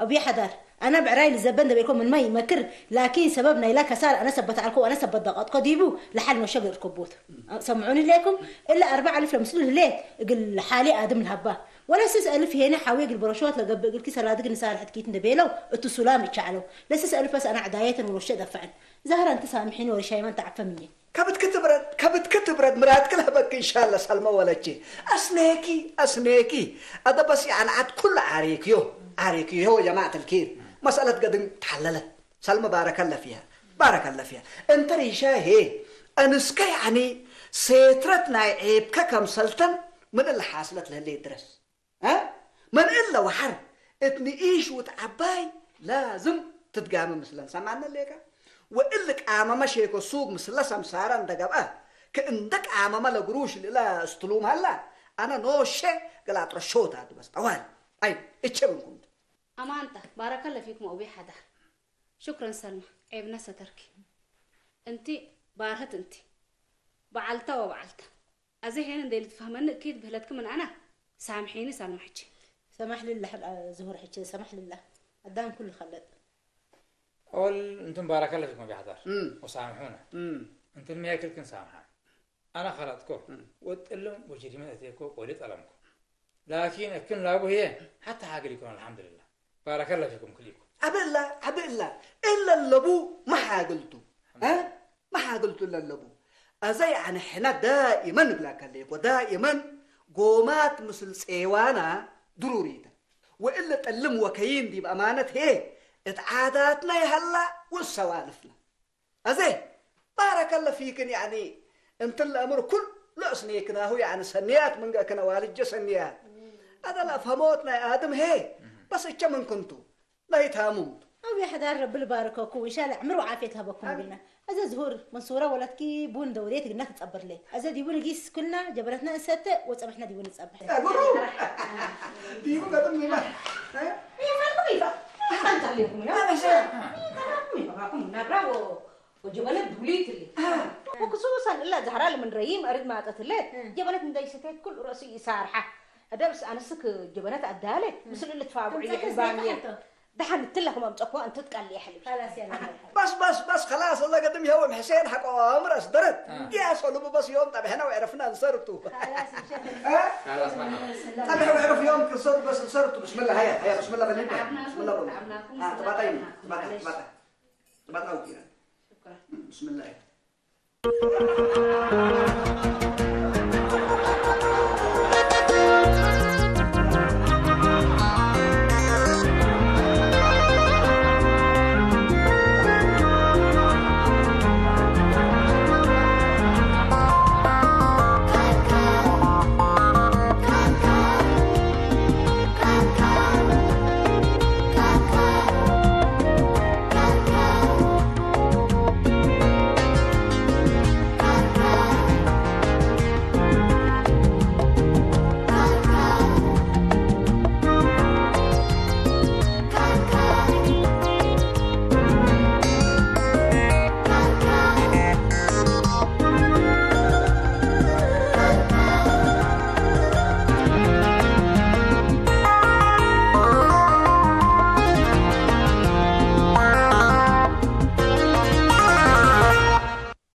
ኣብየ ሓዳር ኣነ ብዕራይ ልዘበ እንደበልኮ ምንማ ይመክር ላኪን ሰበብ ናይላ ከሳር ኣነ ሰበት ዓልኮ ኣነ ሰበት ደቀጥኮ ዲቡ ለሓል ኖሸ ገርኮቦት ሰምዑኒ ሌኩም እለ ኣርባ ኣልፍ ለምስሉ ልሌት እግል ሓሊ ኣድም ልሃባ ወለስስ ኣልፍ ሄነ ሓዊ እግል በረሾት ለገብእ እግልኪ ሰላድግ ንሳርሕት ኪት እንደቤለው እቱ ሱላም ይቻዕለው ለስስ ኣልፍ በስ ኣነ ዕዳየተን ወሎሸ ደፍዐን ዛህራ እንቲ ሳምሒኒ ወለሻይማን ተዓፈምዬ ከብትኪ ትብረድ ከብትኪ ትብረድ ምራትኪ ልህበኪ ኢንሻላ ሳልመ ወለቼ ኣስኔኪ ኣስኔኪ ኣደ በስ ያዓን ዓድ ኩሉ ዓሬክዮ ዓሬክዮ ጀማዓት ልኪር መሰለት ገድን ተሓለለት ሳልመ ባረከለ ፊሃ ባረከለ ፊሃ እንተ ሪሻ ሄ ኣንስከ ያዓኒ ሴትረት ናይ ዔብከ ከምሰልተን ምን እለ ሓስለት ለህሌ ድረስ እ? መን እለ ወሐር እት ንኢሽ ውት ዐባይ ላዝም ትትጋመ ምስለን ሰማነ ሌከ ወእል ቃመመ ሼኮ ሱግ ምስለ ሰምሳረ እንደ ገብአ ከእንደ ቃመመ ለግሩሽ ልእለ እስትሉም ሀላ አነ ኖሼ ገላጥረ ሾታ ድበስ ጠዋል አይ እቼ ብንኩምት ኣማንታ ባረከለ ፊኩም ኣቡይ ሓዳር ሹክረን ሰልማ ዔብና ሰተርኪ እንቲ ባርህት እንቲ በዓልታ ወበዓልታ ኣዘ ሄን እንደ ልትፈህመኒ እኪድ ብህለትክ ምን ኣና ሳምሒኒ ሳልማ ሕጂ ሰማሕ ልላ ዝሁር ሕቸ ሰማሕ ልላ ኣዳም ኩሉ ኸለጥ أول أنتم بارك الله فيكم يا حضار وسامحونا أنتم ما ياكلكم سامحة أنا خلطكم وتقلم وجريمة أتيكو قولي طلمكم لكن أكن لابو هي حتى حاجة لكم الحمد لله بارك الله فيكم كلكم عبد الله عبد الله إلا اللبو ما حاقلتو ها ما حاقلتو إلا اللبو أزي عن حنا دائما بلا كليكو دائما قومات مثل سيوانا ضروريتا وإلا تقلم وكاين دي بأمانة هي اتعاداتنا يهلا والسوالفنا أزي بارك الله فيكن يعني. انت الامر كله اسنيكناه يعني سنيات من قاكنا والجة سنيات. هذا لا فهموتنا يا ادم هي. بس اتش من كنتو لا يتهامون. أو يا حدا رب الباركة وكو إن شاء الله عمر وعافية لهبكم بنا. أزا زهور منصورة ولدكي بون دوريت قلنا تتصبر لي. أزا ديبون قيس كلنا جبلتنا إنسات وصبحنا ديبون نتصبح. يا قرو. ديبون قدم لنا. ይፈልኩም ይፈ ይፈንታሌኩም ያ ይፈራኩም ይፈራኩም ናብራ ወጀበለ ዱሊትሊ ወክሱሰን እላ ዛህራ ለምንረይም ኣርድ ማጠትለ ጀበነት እንዳይሰተት ኩል ርእሱ ይሳርሓ ኣደብስ ኣነስክ ጀበነት ኣዳለ ምስል እልትፋብዑ ይሕባኒ ደሓን እትለ ክመምፀኩ ኣንትትቃል ይሕልብ خلاص يا نهار بس بس بس خلاص الله قدم يوم حسين حق عمر اصدرت. يا صلوب بس يوم طب احنا وعرفنا نصرتو. خلاص إن شاء الله ها؟ خلاص ما طب احنا وعرف يوم كنصرت بس نصرتو. بسم الله هيا هيا بسم الله بنبدا. بسم الله بنبدا. تعبناكم ها تبعتين تعبناكم تبعتين معلش تبعتين. تبعتين وكيرا. شكرا بسم الله.